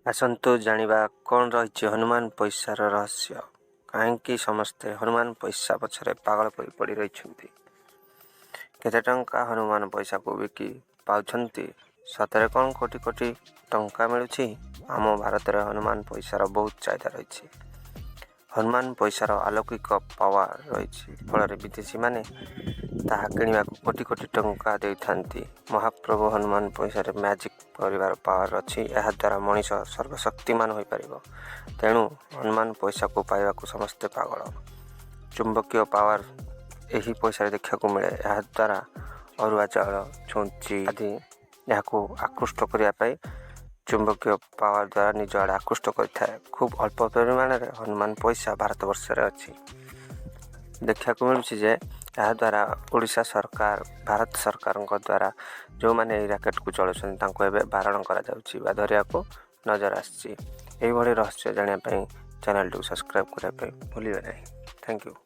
ଆସନ୍ତୁ ଜାଣିବା କ'ଣ ରହିଛି ହନୁମାନ ପଇସାର ରହସ୍ୟ। କାହିଁକି ସମସ୍ତେ ହନୁମାନ ପଇସା ପଛରେ ପାଗଳ ପରି ପଡ଼ି ରହିଛନ୍ତି? କେତେ ଟଙ୍କା ହନୁମାନ ପଇସାକୁ ବିକି ପାଉଛନ୍ତି? ସତରେ କ'ଣ କୋଟି କୋଟି ଟଙ୍କା ମିଳୁଛି? ଆମ ଭାରତରେ ହନୁମାନ ପଇସାର ବହୁତ ଚାହିଦା ରହିଛି। ହନୁମାନ ପଇସାର ଅଲୌକିକ ପାୱାର ରହିଛି, ଫଳରେ ବିଦେଶୀମାନେ ତାହା କିଣିବାକୁ କୋଟି କୋଟି ଟଙ୍କା ଦେଇଥାନ୍ତି। ମହାପ୍ରଭୁ ହନୁମାନ ପଇସାରେ ମ୍ୟାଜିକ୍ କରିବାର ପାୱାର ଅଛି। ଏହାଦ୍ୱାରା ମଣିଷ ସର୍ବଶକ୍ତିମାନ ହୋଇପାରିବ। ତେଣୁ ହନୁମାନ ପଇସାକୁ ପାଇବାକୁ ସମସ୍ତେ ପାଗଳ। ଚୁମ୍ବକୀୟ ପାୱାର ଏହି ପଇସାରେ ଦେଖିବାକୁ ମିଳେ। ଏହାଦ୍ୱାରା ଅରୁଆ ଚାଉଳ, ଛୁଞ୍ଚି ଆଦି ଏହାକୁ ଆକୃଷ୍ଟ କରିବା ପାଇଁ ଚୁମ୍ବକୀୟ ପାୱାର ଦ୍ୱାରା ନିଜ ଆଡ଼େ ଆକୃଷ୍ଟ କରିଥାଏ। ଖୁବ୍ ଅଳ୍ପ ପରିମାଣରେ ହନୁମାନ ପଇସା ଭାରତବର୍ଷରେ ଅଛି। ଦେଖିବାକୁ ମିଳୁଛି ଯେ ଏହାଦ୍ୱାରା ଓଡ଼ିଶା ସରକାର, ଭାରତ ସରକାରଙ୍କ ଦ୍ୱାରା ଯେଉଁମାନେ ଏହି ରାକେଟକୁ ଚଳାଉଛନ୍ତି, ତାଙ୍କୁ ଏବେ ବାରଣ କରାଯାଉଛି ବା ଧରିବାକୁ ନଜର ଆସିଛି। ଏହିଭଳି ରହସ୍ୟ ଜାଣିବା ପାଇଁ ଚ୍ୟାନେଲଟିକୁ ସବସ୍କ୍ରାଇବ୍ କରିବା ପାଇଁ ଭୁଲିବେ ନାହିଁ। Thank you.